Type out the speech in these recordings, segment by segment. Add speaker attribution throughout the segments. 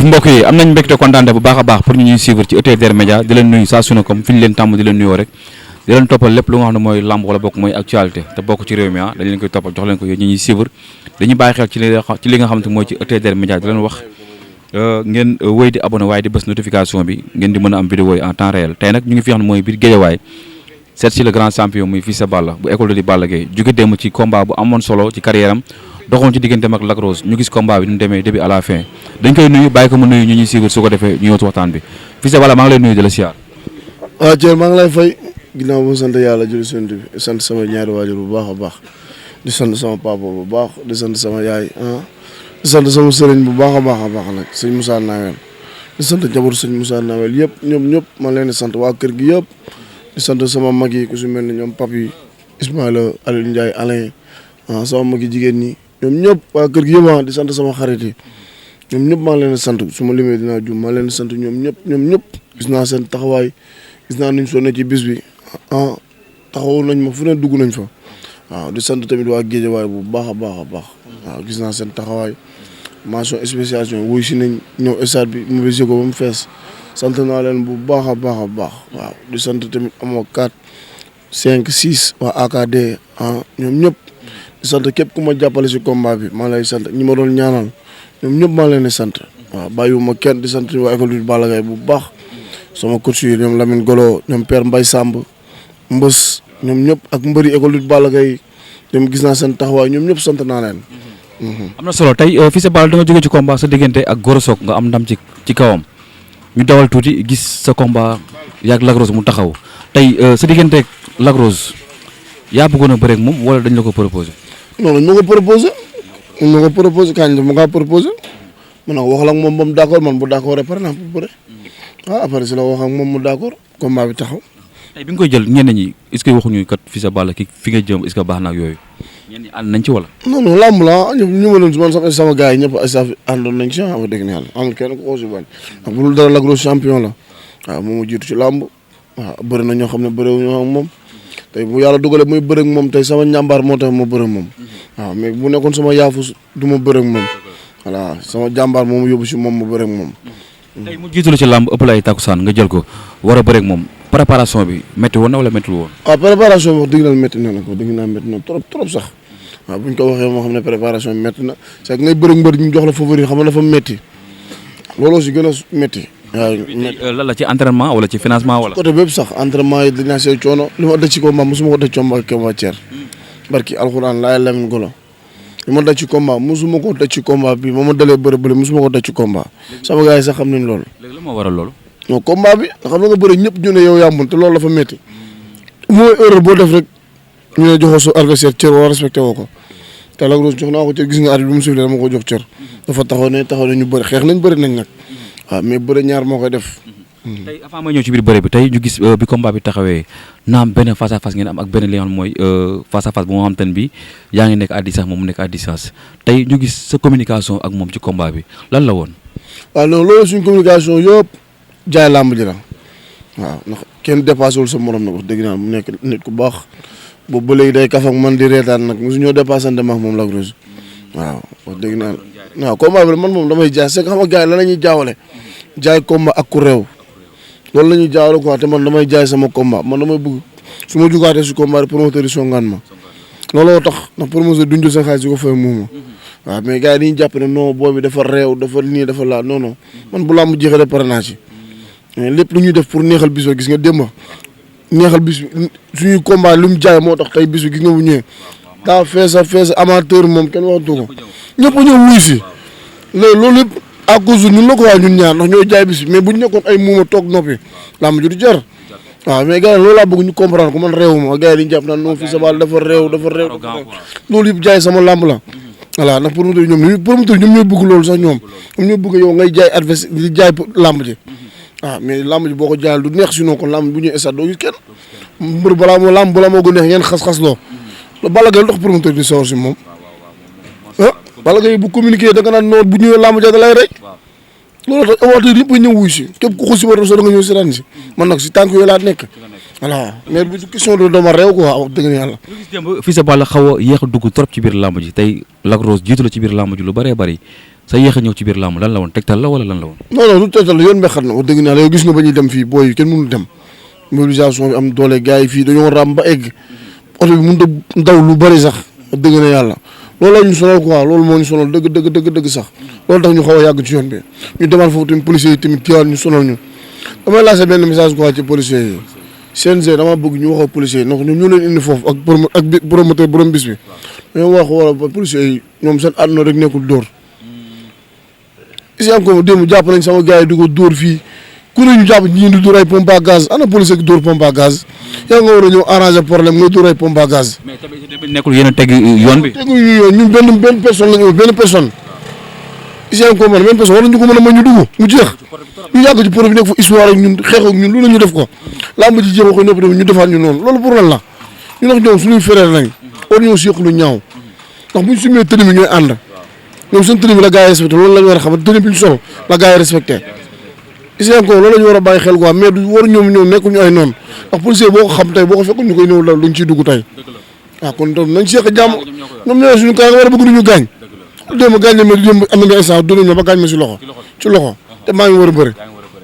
Speaker 1: mbokk yi am nañ mbégte kontaan bu baax a baax pour ñu ñuy suivre ci ETDR Média di leen nuyu saa su ne comme fi ñu leen tàmm di leen nuyoo rek di leen toppal lépp lu nga xam ne mooy lamb wala bokk mooy actualité te bokk ci réew mi dañ leen koy toppal jox leen ko yéen ñi ñuy suivre dañuy bàyyi xel ci li nga xamante mooy ci ETDR Média di leen wax ngeen wéy di abonné waaye di bës notification bi ngeen di mën a am vidéo yi en temps réel tey nag ñu ngi fi xam ne mooy biir Guédiawaye seet si le grand champion muy Fils de Balla bu école de Balla Gaye jóge démb ci combat bu amoon solo ci carrière am doxoon ci digganteem ak Lac Rose ñu gis combat bi ni mu demee début à la fin dañ koy nuyu bàyyi ko mu nuyu ñu ñuy suivre su ko defee ñu ñëw ci waxtaan bi Fils de Balla maa ngi lay nuyu di la siyaar.
Speaker 2: waaw Thiel maa ngi lay fay ginnaaw bu sant yàlla julli sant bi sant sama ñaari waajur bu baax a baax di sant sama papa bu baax di sant sama yaay di sant sama sëriñ bu baax a baax nag sëñ Moussa Nawel di sant njabootu sëñ Moussa Nawel yëpp ñëpp ma leen di sant waa kër gi yëpp di sant sama mag yi ku si mel ni ñoom Papi Ismaïla Aliou Ndiaye Alain sama mag yi jigéen ñi ñoom ñëpp waa kër gi yëpp di sant sama xarit yi ñoom ñëpp maa leen di sant su ma limee dinaa jum maa leen di sant ñoom ñëpp gis naa seen taxawaay gis naa nuñ sonné ci bis bi taxawu nañ ma fu ne dugg nañ fa waaw di sant tamit waa Guédiawaye bu baax a baax waaw gis naa seen taxawaay mention spéciale wuy si nañ ñëw stade bi mobilisé ko ba mu fees sant naa leen bu baax a baax waaw di sant tamit amoo 4 5 6 waa AKD ñoom ñëpp di sant képp ku ma jàppale si combat bi maa lay sant ñi ma doon ñaanal ñoom ñëpp maa leen di sant waaw bàyyiwuma kenn di sant waa école de Balla Gaye bu baax sama coach yi ñoom Lamine Golo ñoom Père Mbaye Samb Mbës ñoom ñëpp ak mbëri école de Balla Gaye ñoom gis naa seen taxawaay ñoom ñëpp sant naa leen.
Speaker 1: am na solo tey Fils de Balla da nga jóge ci combat sa diggante ak Gora Sock nga am ndam ci kawam ñu dawal tuuti gis sa combat yaag Lac Rose mu taxaw tey sa diggante ak Lac Rose yaa bëggoon a bëre ak moom wala dañ la ko proposé.
Speaker 2: non dañ ma ko proposé kañ la ma kaa proposé man nag wax la ak moom ba mu d' accord man bu d' accord pare naa pour bëre après si la wax ak moom mu d' accord combat bi taxaw.
Speaker 1: tey bi nga koy jël ñenn ñi est ce que waxuñu kat Fils de Balla ki fi nga jëm est ce que baax na ak yooyu ñenn ñi ànd nañ ci wala.
Speaker 2: non làmb la ñu ma doon si man sax sama gars yi ñëpp staff àndoon nañ ci wax dëgg yàlla amul kenn ko aussi bañ ndax bu dul dara Lac Rose champion la waaw moom mu jiitu ci làmb waaw bëri na ñoo xam ne bëriwuñu ak moom tey bu yàlla dogalee muy bëri ak moom tey sama njàmbaar moo tax ma bëri ak moom waaw mais bu nekkoon sama yaafus du ma bëri ak moom voilà sama jàmbaar moom yóbbu si moom ma bëri ak moom.
Speaker 1: tey mu jiitu la ci làmb ëpp lay takkusaan nga jël ko war a bëri ak moom préparation bi métti woon na wala méttiwul woon.
Speaker 2: waaw préparation bi wax dëgg naa métti na nag wax dëgg naa métti na trop sax waaw bu ñu ko waxee moo xam ne préparation bi métti na c'est que ngay bëri mbër ñu jox la favori xam nga dafa métti looloo si gën a métti. waaw
Speaker 1: lan la ci entraînement wala ci financement wala.
Speaker 2: côté bépp sax entraînement yi dañ naa see coono li ma daj ci combat mosuma ko daj combat ak combat Thier barki alxuraan laay Lamine Golo li ma daj ci combat mosuma ko daj ci combat bi ma dalee bëri mosuma ko daj ci combat sama gars yi sax xam nañ loolu.
Speaker 1: léegi la moo waral loolu.
Speaker 2: non combat bi xam nga bëri ñëpp ñu ne yow yaa mun te loolu dafa métti mooy erreur boo def rek ñu ne joxoo sa adversaire cër wala respecté woo ko te Lac Rose jox naa ko cër gis nga arbitre bi mu sifflé dama ko jox cër dafa taxaw ne ñu bëri xeex nañ bëri nañ nag waaw mais bëri ñaar moo koy def.
Speaker 1: tey avant may ñëw ci biir bëri bi tey ñu gis bi combat bi taxawee naam benn face à face ngeen am ak benn li nga xam mooy face à face bu nga xam te ne bi yaa ngi nekk à distance moom mu nekk à distance tey ñu gis sa communication ak moom ci combat bi lan la woon.
Speaker 2: waaw non loolu suñ communication yëpp jaay làmb ji la waaw ndax kenn dépassé wul sa morom nag wax dëgg naa mu nekk nit ku baax boobu ba léegi day kaf ak man di reetaan nag mosu ñoo dépassé dem ak moom Lac Rose waaw wax dëgg naa waaw combat bi man moom damay jaay c'est que xam nga gars yi lan la ñuy jaawale jaay combat ak ku réew loolu la ñuy jaawale quoi te man damay jaay sama combat man damay bëgg su ma jugaatee si combat bi promoteur yi songaan ma looloo tax ndax promoteur duñ jël seen xaalis si ko fay muuma waaw mais gars yi dañuy jàpp ne non boobu dafa réew dafa nii dafa laa non man bu làmb jeexee de pare naa ci lépp lu ñuy def pour neexal bis ba gis nga démb neexal bis bi suñuy combat lu mu jaay moo tax tey bis bi gis nga bu ñëwee daa fees amateur moom kenn waxatu ko ñëpp ñëw wuy si loolu yëpp à cause ñun la ko waa ñun ñaar ndax ñoo jaay bis bi mais bu ñu nekkoon ay muuma toog noppi làmb ju du jar waaw mais gars yi loolu laa bëgg ñu comprendre ko man réew ma gars yi dañu jàpp naan non Fils de Balla dafa réew loolu yëpp jaay sama làmb la voilà ndax promoteur ñoom ñooy bëgg loolu sax ñoom ñoo bëgg yow ngay jaay adversaire di jaay làmb ji waaw mais làmb ji boo ko jaayal du neex sinon kon làmb bu ñuy stade doo gis kenn mbër balaa moo ko neex ngeen xas-xas loo Balla Gaye dox promoteur di sawar si moom Balla Gaye bu communiqué da nga naan noonu bu ñëwee làmb ja da lay rey loolu tax amateur yëpp a ñëw wuy si képp ku xusi war da nga ñëw seetaan si man nag si tànk yooyu laa nekk voilà mais bu question de dama réew quoi wax dëgg yàlla.
Speaker 1: lu gis démb Fils de Balla xaw a yéex a dugg trop ci biir làmb ji tey Lac Rose jiitu la ci biir làmb ji lu bëree bëri sa yéex a ñëw ci biir làmb lan la woon tegtal la wala lan la woon.
Speaker 2: non non du tegtal yoon bi xat na wax dëgg naa yow gis nga ba ñuy dem fii booy kenn mënul dem mobilisation bi am doole gars yi fii dañoo raam ba egg oto bi mënut a daw lu bëri sax wax dëgg na yàlla loolu la ñu sonal quoi loolu moo ñu sonal dëgg sax loolu tax ñu xaw a yàgg ci yoon bi ñu demaat foofu tamit policiers yi tamit teewaat ñu sonal ñu damay lancé benn message quoi ci policiers yi CNG dama bëgg ñu wax ak policiers yi donc ñoom ñu leen indi foofu ak promoteur borom bis bi dañoo wax wala policiers yi ñoom seen àdduna rek nekkul dóor is encore démb jàpp nañ sama gars yi di ko dóor fii ku ne ñu jàpp ñii di dóor ay pompe à gaz ana police ak dóor pompe à gaz yaa nga war a ñëw arranger problème nga dóor ay pompe à gaz.
Speaker 1: mais tamit nekkul yéen a teg yoon bi.
Speaker 2: teguñu yoon ñun benn personne la ñu benn personne. is encore man benn personne war nañu ko mën a mën ñu dugg mu jeex ñu yàgg ci problème bi nekk fa histoire ak ñun xeex ak ñun lu la ñu def ko làmb ji jéem a koy noppi ñu defaat ñu noonu loolu pour lan la ñu ndax ñoom suñuy frère lañ war ñëw séq lu ñaaw ndax buñ sumee tëni bi ñooy ànd ñoom seen tëni bi la gars yi respecté loolu la ñu war a xam tëni bi ñu sol la gars yi respecté is encore loolu la ñu war a bàyyi xel quoi mais du war ñoom ñëw nekkuñu ay noonu ndax policier boo ko xam tey boo ko fekk ñu koy néew daal duñ ciy dugg tey waaw kon donc nañ seq jàmm ñoom ñooy suñu kaa nga war a bëgg duñu gaañ démb gaañ ma démb am na nga instant dóor ma ba gaañ ma si loxo te maa ngi war a bëri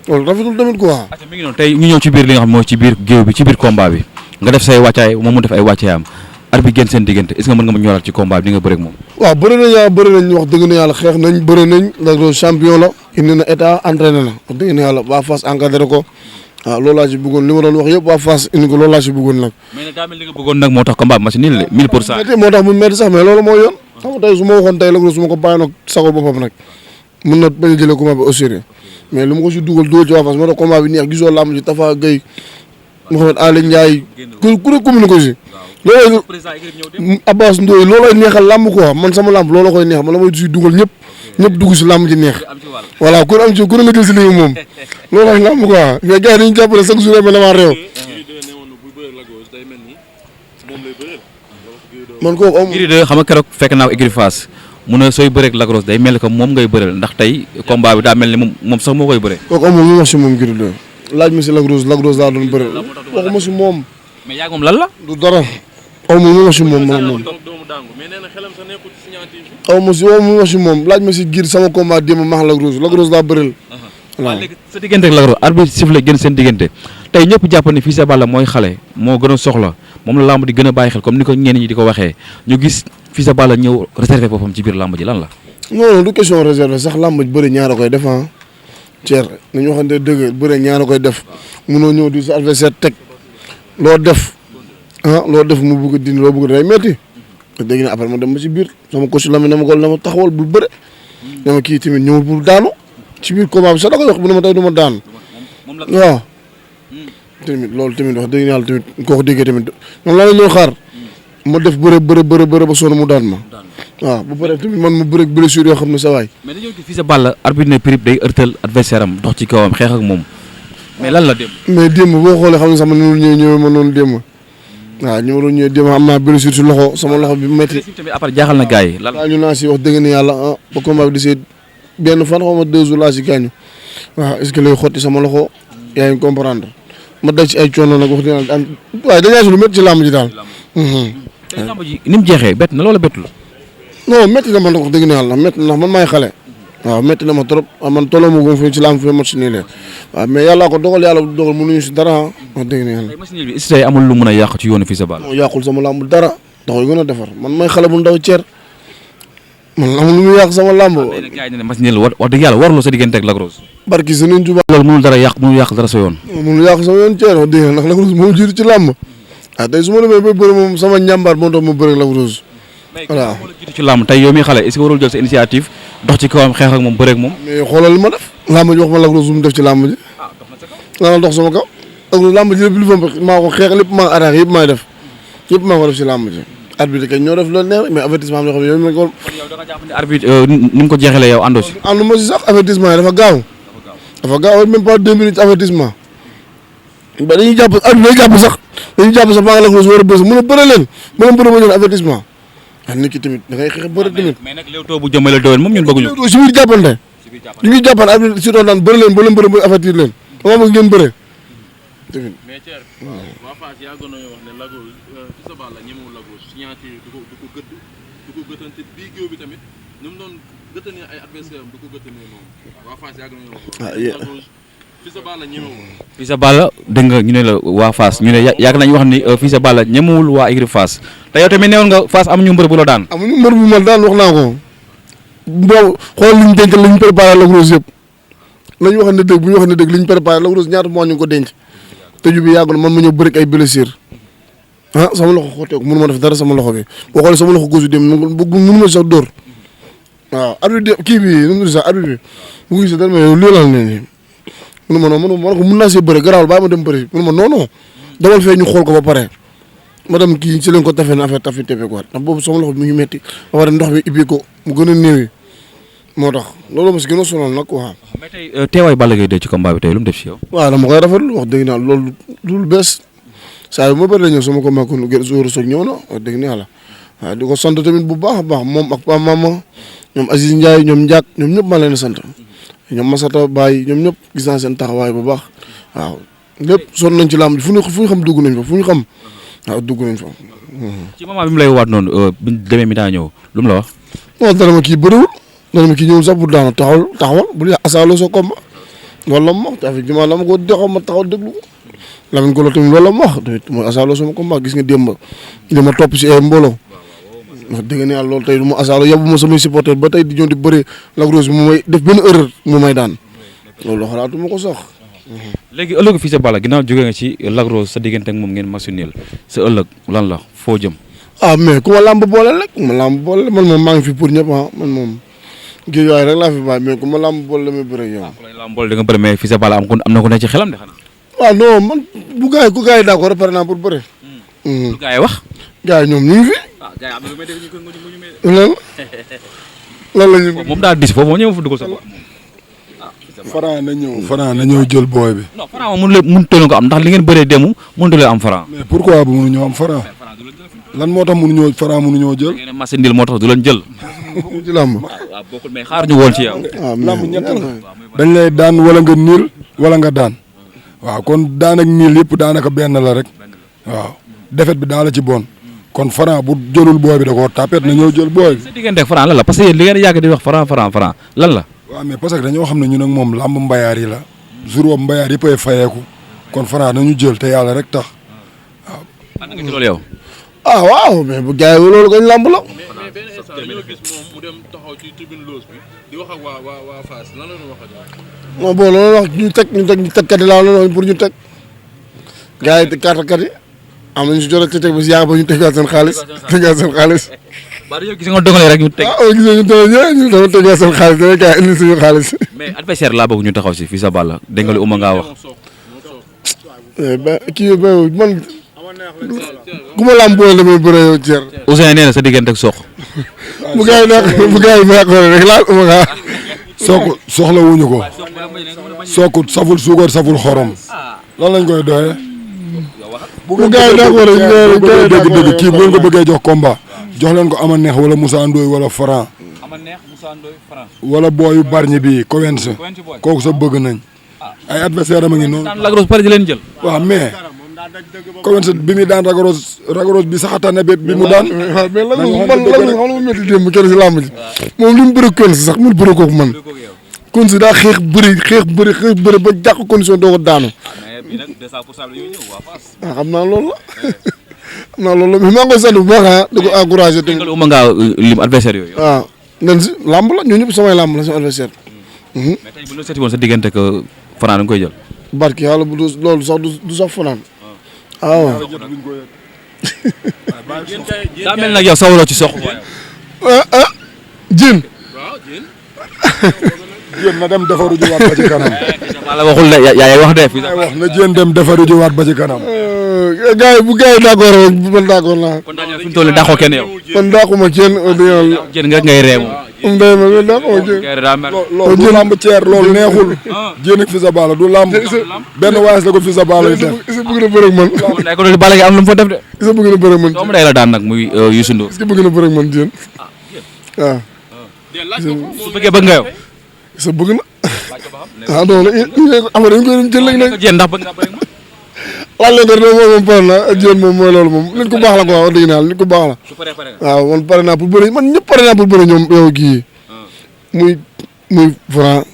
Speaker 2: loolu rafetul tamit quoi.
Speaker 1: mi ngi noonu tey ñu ñëw ci biir li nga xam mooy ci biir géew bi ci biir combat bi nga def say wàccaay moom mu def ay wàccaayam ar bi génn seen diggante est-ce que mën nga ma ñëwaat ci combat bi di nga bëri ak moom.
Speaker 2: waaw bëri nañ wax dëgg na yàlla xeex nañ bëri nañ Lac Rose champion la indi na état entraîné na wax dëgg na yàlla waa Fass encadré ko waaw loolu laa ci bëggoon li ma doon wax yëpp waa Fass indi ko loolu laa ci bëggoon nag.
Speaker 1: mais nag daa mel li nga bëggoon nag moo tax combat bi machine nii la 1000%.
Speaker 2: moo tax mu métti sax mais loolu moo yoon xam nga tey su ma waxoon tey Lac Rose su ma ko bàyyoon ak sago boppam nag mën na bañ a jëlee combat bi au sérieux mais li ma ko si dugal ci waa Fass moo tax combat bi neex gisoo làmb ji Tafa Gueye Mouhamed Ali Ndiaye ku ne commune ko si loolu Abbas Ndoye loolooy neexal làmb quoi man sama làmb looloo koy neex man la may si dugal ñëpp dugg si làmb ji neex voilà ku ne am ci ku ne nga jël si li moom loolooy làmb quoi mais gars yi dañu jàpp ne chaque jour ma damaa réew man kooku am
Speaker 1: Gris 2 xam nga keroog fekk naa ko écurie Fass mu ne sooy bëreeg Lac Rose day mel ko moom ngay bëreel ndax tey combat bi daa mel ni moom sax moo koy bëree
Speaker 2: kooku amul lu wax si moom Gris 2 laaj ma si Lac Rose laa doon bëre waxuma si moom
Speaker 1: mais yaa moom lan la
Speaker 2: du dara aw ma lu wax si moom aw ma si lu wax si moom laaj ma si Gris sama combat démb maax Lac Rose laa bëreel
Speaker 1: waaw léegi sa diggante ak Lac Rose arbitre sifflé gën seen diggante tey ñëpp jàpp ne Fils de Balla mooy xale moo gën a soxla moom la lamb di gën a bàyyi xel comme ni ko ñenn ñi di ko waxee ñu gis Fils de Balla ñëw réservé boppam ci biir lamb ji lan la
Speaker 2: non du question réservé sax lamb ji bëri ñaar a koy def ah Thier nañu waxante dëgg bëri ñaar a koy def munoo ñëw di sa adversaire teg loo def mu bëgg dindi loo bëgg day metti te dégg na après ma dem ba ci biir sama coach la na ma ko ma taxawal bul bëre dama kii tamit ñëwul pour daanu ci biir combat bi sax da koy wax bu ne ma tey du ma daan waaw tamit loolu tamit wax dëgg yàlla tamit kooku déggee tamit noonu la ñoo xaar ma def bëre ba sonn mu daan ma waaw bu paree tamit man mu bëre blessure yoo xam ne sa waay.
Speaker 1: mais dañoo gis Fils de Balla arbitre ne prip day ërtal adversaire am dox ci kawam xeex ak moom mais lan la démb.
Speaker 2: mais démb boo xoolee xam ne sax man ñëwee ma noonu démb waaw ñu ma doon ñëwee démb am naa blessure ci loxo sama loxo bi métti.
Speaker 1: tamit après jaaxal na gars yi lan
Speaker 2: ñu naa si wax dëgg ne yàlla ba combat bi di see benn fan xaw ma 2 jours laa si gaañu waaw est-ce que lay xotti sama loxo yaa ngi comprendre ma daj ci ay coono nag wax dëgg yàlla waaye dañaa si lu métti ci làmb ji daal.
Speaker 1: tey làmb ji ni mu jeexee bett na loola bettu la.
Speaker 2: non métti na man wax dëgg ne yàlla métti na ndax man maay xale waaw métti na ma trop man tolloo ma gum fii ci làmb fi match nii leen waaw mais yàllaa ko dogal yàlla dogal mënuñu si dara wax dëgg ne yàlla.
Speaker 1: tey machine bi est-ce que amul lu mën a yàq ci yoonu Fils de Balla.
Speaker 2: yàqul sama làmb dara da koy gën a defar man may xale bu ndaw Thier man amul lu muy yàq sama làmb.
Speaker 1: gars yi ne machine wax dëgg yàlla waruloo sa diggante ak Lac Rose.
Speaker 2: barki Sëriñ Tuubaa
Speaker 1: loolu mënul dara yàq mënul yàq dara sa yoon.
Speaker 2: mënul yàq sama yoon Thier wax dëgg yàlla ndax Lac Rose moo jiitu ci làmb tey su ma demee ba bëri moom sama njàmbaar moo tax ma bëri Lac Rose voilà.
Speaker 1: jiitu ci làmb tey yow mi xale est-ce que warul jël sa initiative dox ci kawam xeex ak moom bëreeg moom.
Speaker 2: mais xoolal li ma def làmb ji wax ma Lac Rose mu def ci làmb ji la dox sama kaw Lac Rose làmb ji lépp lu fa maa ko xeex lépp maa attaque yëpp maa def ci làmb ji arbitre kay ñoo def loolu neex mais avertissement am yoo xam ne yow mi ko
Speaker 1: kon yow da nga jàpp ne arbitre ni mu ko jeexalee yow àndoo si.
Speaker 2: àndu ma si sax avertissement yi dafa gaaw même pas 2 minutes avertissement ba dañuy jàpp arbitre day jàpp sax maa ngi Lac Rose war a bës mën a bëre leen mën a bëre ba ñoon avertissement nit ki tamit da ngay xeex bëre tamit
Speaker 1: mais nag léewtoo bu jëmale déwén moom ñun bëgguñu
Speaker 2: léewtoo si biir jàppante ñu ngi jàppante arbitre si doon daan bëre leen ba leen bëre ba avertir leen dama bëgg ngeen bëre tamit
Speaker 3: mais Thier waa Fass yaa gën a wax ne Lac Rose Fils de Balla ñemewul Lac Rose signature du ko gëdd du ko gëtante bii géew bi tamit ni mu doon gëtënee ay adversaire am du ko gëtënee moom waa Fass yàgg nañu wax. Fils de Balla ñemewul.
Speaker 1: Fils de Balla dégg nga ñu ne la waa Fass ñu ne yàgg nañu wax ni Fils de Balla ñemewul waa écurie Fass te yow tamit newoon nga Fass amuñu mbër bu la daan.
Speaker 2: amuñu mbër bu ma daan wax naa ko boo xool liñ denc liñ préparé Lac Rose yëpp nañu wax ne dëgg bu ñu wax ne dëgg liñ préparé Lac Rose ñaata moo ñu ko denc tëju bi yàgg na man ma ñëw bëri ay blessure sama loxo xotteeku mënu ma def dara sama loxo bi boo xoolee sama loxo góosu dem mënu ma sax dóor waaw arbitre kii bi nu mu tudd sax arbitre bi bu gisee dara mais yow lii la ne nii mënu ma noonu ma ne ko mën naa see bëri garaawul bàyyi ma dem bëri mënu ma non non demal fee ñu xool ko ba pare ma dem kii ci leen ko tafee na affaire tafi tefe ko waat ndax boobu sama loxo bi mu ngi metti ba pare ndox bi ibbi ko mu gën a néewi moo tax loolu ma si gën a sonal nag waaw.
Speaker 1: mais tey teewaay Balla Gaye 2 ci combat bi tey lu mu def si yow.
Speaker 2: waaw dama koy rafetlu wax dëgg naa loolu lu bees saa yu ma bëri la ñëw sama combat kon gën a soog ñëw na wax dëgg yàlla waaw di ko sant tamit bu baax a baax moom ak Pa Mama ñoom Aziz Ndiaye ñoom Ndiak ñoom ñëpp maa leen di sant ñoom Masata Baye ñoom ñëpp gis naa seen taxawaay bu baax waaw lépp sonn nañ ci làmb fu ñu xam dugg nañ fa fu ñu xam waaw dugg nañ fa.
Speaker 1: ci moment bi mu lay waat noonu bi demee mi daa ñëw lu mu la wax.
Speaker 2: non dara ma kii bëriwul dara ma kii ñëwul sax bu daana taxawal bu dee asaaloo sa combat loolu la ma wax te effectivement la ma ko dexoo ma taxaw déglu ko Lamine Golo tamit loolu la ma wax tamit mooy asaaloo sama combat gis nga démb li ma topp si ay mbooloo wax dëgg ne yàlla loolu tey du ma asaaloo yóbbu ma samay supporter ba tey di ñëw di bëri Lac Rose bi mu may def benn erreur mu may daan loolu xalaatuma ko sax.
Speaker 1: léegi ëllëgu Fils de Balla ginnaaw jógee nga ci Lac Rose sa diggante ak moom ngeen masunil sa ëllëg lan la foo jëm.
Speaker 2: mais ku ma làmb boole rek ma làmb boole man moom maa ngi fi pour ñëpp man moom géej waay rek laa fi bàyyi mais ku ma làmb boole la may bëre ak yow.
Speaker 1: ku lay làmb boole da nga bëri mais Fils de Balla am na ko ne ci xelam de xanaa.
Speaker 2: waaw non man bu gars yi ku gars yi d'accord pare naa pour bëre.
Speaker 1: lu gars yi wax.
Speaker 2: gars yi ñoom ñu ngi fi.
Speaker 1: gars yi am na lu may dégg ñu ko
Speaker 2: lan la ñu.
Speaker 1: moom daal dis foofu moo ñëw fa dugal sa bopp.
Speaker 4: Franc na ñëw jël booy bi.
Speaker 1: non Franc moom mënut leen ko am ndax li ngeen bëree demu mënut leen am Franc.
Speaker 4: mais pourquoi bu mënuñoo am Franc lan moo tax mënuñoo jël.
Speaker 1: ngeen ne Massa Ndil moo tax du leen jël.
Speaker 2: ci làmb.
Speaker 1: waaw bokkul mais xaar ñu woon ci yow.
Speaker 4: lamb ñett la dañ lay daan wala nga niil wala nga daan waaw kon daan ak niil yëpp daanaka benn la rek waaw defet bi daa la ci bon kon Franc bu jëlul booy bi da koo tapet na ñëw jël booy bi.
Speaker 1: sa diggante ak Franc lan la parce que yéen li ngeen yàgg di wax Franc lan la.
Speaker 4: waaw mais parce que dañoo xam ne ñun ak moom lamb mbayaar yi la jour boobu mbayaar yëpp ay fayeeku kon Franc nañu jël te yàlla rek tax waaw.
Speaker 1: ànd nga ci loolu yow.
Speaker 2: waaw mais bu gars yi loolu gañ lamb la.
Speaker 3: mais benn instant dañoo gis moom mu dem taxaw ci tribune Loos bi di wax ak waa Fass lan la ñu wax ak ñoom.
Speaker 2: non bon loolu wax ñu teg kat yi laa la pour ñu teg gars yi kat yi am nañu si jot a teg ba si yàgg ba ñu tegaat seen xaalis.
Speaker 1: ba dañoo gis nga dogalee rek ñu teg.
Speaker 2: gis nga ñu dama tegaat seen xaalis dama gars yi indi suñu xaalis.
Speaker 1: mais adversaire laa bëgg ñu taxaw si Fils de Balla dégg nga li Ouma ngaa wax.
Speaker 2: kii man ku ma lamb boole damay bëre yow Thierno.
Speaker 1: Ousseyn nee na sa diggante ak Sokh.
Speaker 2: bu gars yi nekk rek laal Ouma ngaa.
Speaker 4: Sokh soxla wuñu ko Sokh saful suukar saful xorom lan lañ koy doyee.
Speaker 2: bu gars yi nekk rek
Speaker 4: dëgg kii bu ngeen ko bëggee jox combat jox leen ko Ama Neex wala Moussa Ndoye wala Franc wala booyu Bargny bi Coens kooku sa bëgg nañ ay adversaire am a ngi noonu.
Speaker 1: daan Lac Rose pare di leen jël.
Speaker 4: waaw mais Coens bi muy daan Ragros bi saxatane bi mu daan.
Speaker 2: mais lan la xam nga métti démb kenn si làmb ji moom li mu bëri Coens sax mu bëri kooku man Coens daa xeex bëri ba jàq condition doo ko daanu. xam naa loolu la xam naa loolu la mais maa ngi koy sant bu baax di ko encouragé.
Speaker 1: dégg nga nga lim adversaire yooyu.
Speaker 2: waaw nen si làmb la ñoo ñëpp samay làmb la sama adversaire.
Speaker 1: mais tey bu ñu seeti woon sa diggante que Franc da nga koy jël.
Speaker 2: barki yàlla bu loolu sax du sax fanaan. waaw.
Speaker 1: daa mel nag yow sawaloo ci Sokh.
Speaker 2: Diène.
Speaker 4: Diène na dem defaru ji waat ba ci kanam.
Speaker 1: la waxul de yaay wax de.
Speaker 4: wax na Diène dem defaru ji waat ba ci kanam.
Speaker 2: gars yi bu gars yi d'accord rek man d'accord naa.
Speaker 1: kon daal fi ñu toll nii dàqoo kenn yow.
Speaker 2: man dàquma kenn.
Speaker 1: Diène nga rek ngay ree moom.
Speaker 2: ndey ma nga dàquma kenn.
Speaker 4: loolu du lamb ceer loolu neexul. Diène ak Fils de Balla du lamb. benn waayes la ko Fils de Balla yi def.
Speaker 2: est-ce que bëgg na bëre ak man.
Speaker 1: day ko doon Balla Gaye am lu mu fa def de.
Speaker 2: est-ce que bëgg na bëre ak man.
Speaker 1: doomu day la daan nag muy Youssou Ndour.
Speaker 2: est-ce que bëgg na bëre ak man Diène. waaw.
Speaker 1: su fekkee bëgg nga yow.
Speaker 2: est-ce que bëgg na. ah non am dañ koy jël léegi nag.
Speaker 1: Diène ndax bëgg nga bëri ak man.
Speaker 2: laaj leen ko moom pare na Diène moom mooy loolu moom nit ku baax la quoi wax dëgg naa nit ku baax la. waaw man pare naa pour bëri man ñëpp pare naa pour bëri ñoom yow kii muy Franc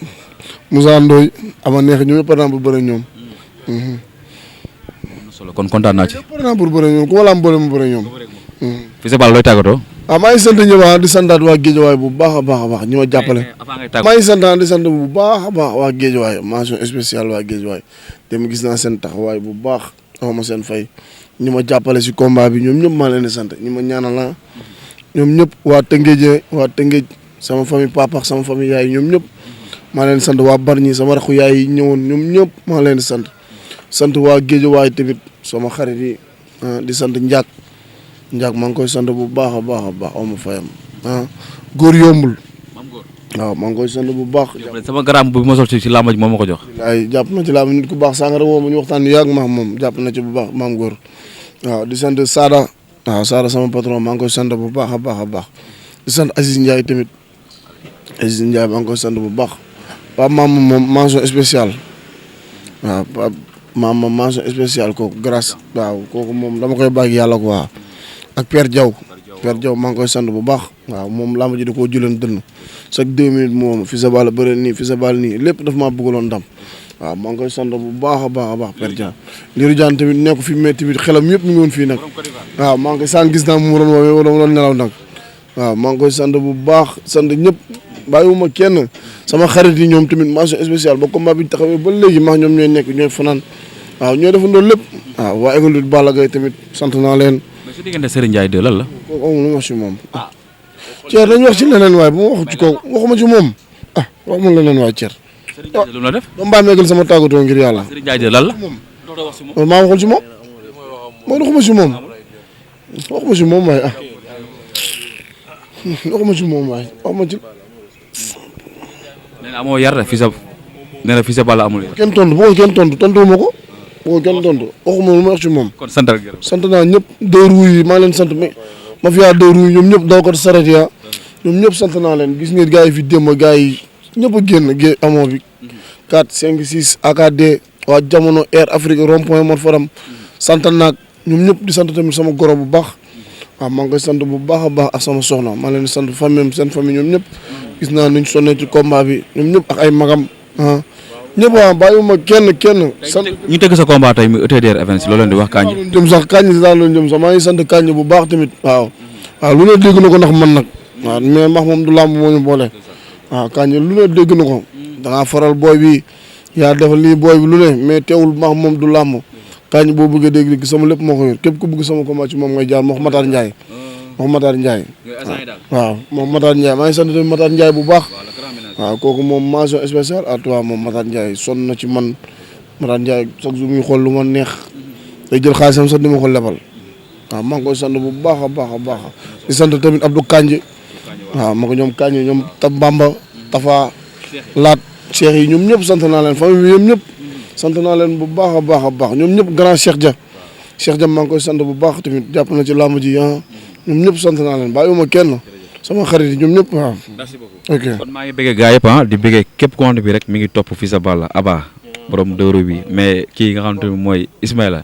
Speaker 2: Moussa Ndoye ama neex ñoom ñëpp par exemple bu bëre ñoom.
Speaker 1: solo kon kontaan naa ci.
Speaker 2: par exemple bu bëre ñoom ku ma la am boole mu bëre ñoom.
Speaker 1: Fils de Balla looy tàggatoo.
Speaker 2: waaw maa ngi sant ñëpp di santaat waa Géejawaay bu baax a baax a baax ñi ma jàppale. maa ngi santaan di sant bu baax a baax waa Géejawaay mention spéciale waa Géejawaay dem gis naa seen taxawaay bu baax xawma seen fay ñi ma jàppale si combat bi ñoom ñëpp maa leen di sant ñi ma ñaanal ñoom ñëpp waa Tëngéej sama famille papa sama famille yaay ñoom ñëpp maa leen di sant waa Bargny sama raxu yaay yi ñëwoon ñoom ñëpp maa leen di sant waa Géejawaay tamit sama xarit yi di sant Ndiak maa ngi koy sant bu baax a baax a baax aw ma fayam góor yombul waaw maa ngi koy sant bu baax.
Speaker 1: sama garam bu ma sol ci làmb ji moom ma ko jox.
Speaker 2: ay jàpp na ci làmb nit ku baax sànq rek moom ñu waxtaan yàgg ma moom jàpp na ci bu baax maam góor waaw di sant Sada waaw Sada sama patron maa ngi koy sant bu baax a baax a baax di sant Aziz Ndiaye tamit Aziz Ndiaye maa ngi koy sant bu baax Pape Maama moom mention spéciale waaw Pape Maama mention spéciale kooku grâce waaw kooku moom dama koy bàyyi yàlla quoi ak Père Diaw maa ngi koy sant bu baax waaw moom làmb ji da koo juleen dënn chaque 2 minutes moom Fils de Balla bëre nii Fils de Balla nii lépp daf maa bëggaloon ndam waaw maa ngi koy sant bu baax a baax a baax Père Diaw Lirou Diane tamit nekk fi mais tamit xelam yëpp mi ngi woon fii nag waaw maa ngi koy sant gis naa mu doon woowee wala mu doon nelaw nag waaw maa ngi koy sant bu baax sant ñëpp bàyyiwuma kenn sama xarit yi ñoom tamit mention spéciale ba combat bi taxawee ba léegi maa ñoom ñooy nekk ñooy fanaan waaw ñooy defandoo lépp waaw waa école de Balla Gaye tamit sant naa leen.
Speaker 1: mais su diggante Serigne Ndiaye 2 lan la.
Speaker 2: kooku amul lu ma wax ci moom. Thier dañu wax ci leneen waaye bu ma waxu ci kooku waxuma ci moom wax ma leneen waaye Thier.
Speaker 1: Serigne Ndiaye 2 lu mu la def.
Speaker 2: ba mbaa meegal sama tàggatoo ngir yàlla.
Speaker 1: Serigne Ndiaye 2 lan la.
Speaker 2: maa waxul ci moom. mooy waxuma ci moom. waxuma ci moom waaye waxuma ci moom waaye waxuma ci.
Speaker 1: nee na amoo yar de Fils de Balla amul yar.
Speaker 2: kenn tontu boo kenn tontu tontu ma ko. boo kenn tontu waxuma lu ma wax ci moom.
Speaker 1: kon sant ak gërëm.
Speaker 2: sant naa ñëpp deux roues yi maa leen sant mais ma fi yaa deux roues yi ñoom ñëpp daw ko saret ya ñoom ñëpp sant naa leen gis ngeen gars yi fi démb gars yi ñëpp a génn amoo bi 4 5 6 AKD waa jamono Air Afrique rond point Mor Faram sant naag ñoom ñëpp di sant tamit sama goro bu baax waaw maa ngi koy sant bu baax a baax ak sama soxna maa leen di sant famille seen famille ñoom ñëpp gis naa nuñ sonnee ci combat bi ñoom ñëpp ak ay magam ñëpp waaw bàyyiwuma kenn sant
Speaker 1: ñu tëgg sa combat tey muy ETDR Events loolu leen di wax Kandji
Speaker 2: jëm sax Kandji si daal loolu jëm sax maa ngi sant Kandji bu baax tamit waaw lu ne dégg na ko ndax man nag waaw mais max moom du làmb moo ñu boole waaw Kandji lu ne dégg na ko dangaa faral booy bi yaa defal lii booy bi lu ne mais teewul max moom du làmb Kandji boo bëggee dégg sama lépp moo ko yor képp ku bëgg sama combat ci moom ngay jaar moo Matar Ndiaye waaw moom Matar Ndiaye maa ngi sant tamit Matar Ndiaye bu baax waaw kooku moom mention spéciale à toi moom Matar Ndiaye sonn na ci man Matar Ndiaye chaque jour muy xool lu ma neex day jël xaalisam sax di ma ko lebal waaw maa ngi koy sant bu baax a baax a baax di sant tamit Abdou Kandji waaw ma ko ñoom Kandji ñoom Bamba Tafa Laat Cheikh yi ñoom ñëpp sant naa leen famille bi ñoom ñëpp sant naa leen bu baax a baax a baax ñoom ñëpp grand Cheikh Dia maa ngi koy sant bu baax tamit jàpp na ci làmb ji ñoom ñëpp sant naa leen bàyyiwuma kenn sama xarit yi ñoom ñëpp waaw.
Speaker 1: merci beaucoup.
Speaker 2: ok
Speaker 1: kon maa ngi bëggee gars yëpp di bëggee képp ku bi rek mi ngi topp Fils de Balla Aba borom dëru bi mais kii nga xamante ni mooy Ismaïla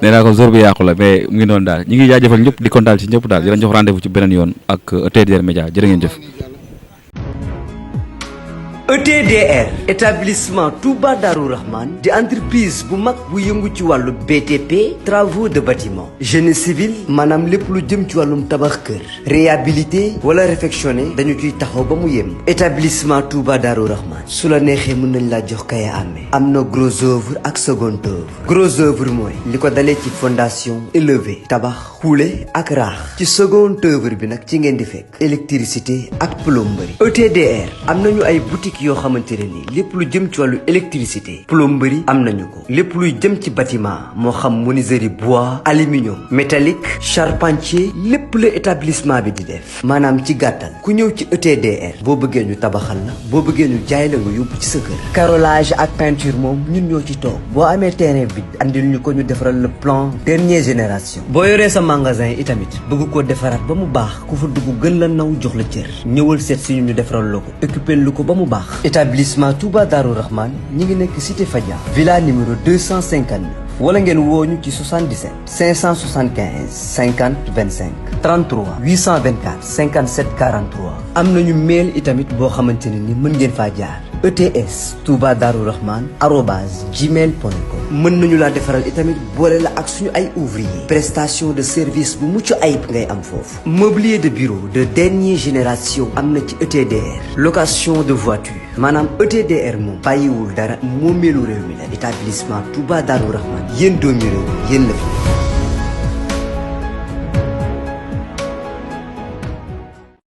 Speaker 1: nee naa ko jour bi yàqu la mais mu ngi noonu daal ñu ngi jaajëfal ñëpp di kontaan ci ñëpp daal di leen jox rendez-vous ci beneen yoon ak ETDR Média jërë ngeen jëf.
Speaker 5: ETDR établissement Touba Darou Rahman di entreprise bu mag bu yëngu ci wàllu BTP travaux de bâtiment génie civil maanaam lépp lu jëm ci wàllum tabax kër réhabilité wala réfectionné dañu ciy taxaw ba mu yem établissement Touba Darou Rahman su la neexee mën nañ laa jox kaya amee am na gros œuvre ak second œuvre gros œuvre mooy li ko dalee ci fondation élevé tabax xuule ak raax ci second œuvre bi nag ci ngeen di fekk électricité ak plomberie ETDR am nañu ay boutique yoo xamante ne ni lépp lu jëm ci wàllu électricité plomberie am nañu ko lépp luy jëm ci bâtiment moo xam menuiserie bois aluminium métallique charpentier lépp la établissement bi di def maanaam ci gàttal ku ñëw ci ETDR boo bëggee ñu tabaxal la boo bëggee ñu jaay la nga yóbbu ci sa kër carrelage ak peinture moom ñun ñoo ci toog boo amee terrain bi andil ñu ko ñu defaral le plan dernière génération boo yoree sa magasin itamit bëgg koo defaraat ba mu baax ku fa dugg gën la naw jox la cër ñëwal seet si ñu defaral la ko équipé lu ko ba mu baax établissement Touba Darou Rahman ñi ngi nekk cité Fadia villa numéro 259 wala ngeen wooñu ci 77 575 50 25 33 824 57 43 am nañu mail itamit boo xamante ne ni mën ngeen faa jaar ETS Touba Darou Rahman @gmail.com mën nañu laa defaral itamit boole la ak suñu ay ouvrier prestation de service bu mucc ayib ngay am foofu mobilier de bureau de dernière génération am na ci ETDR location de voiture maanaam ETDR moom bàyyiwul dara moomeelu réew mi la établissement Touba Darou Rahman yéen doomi réew yéen la fi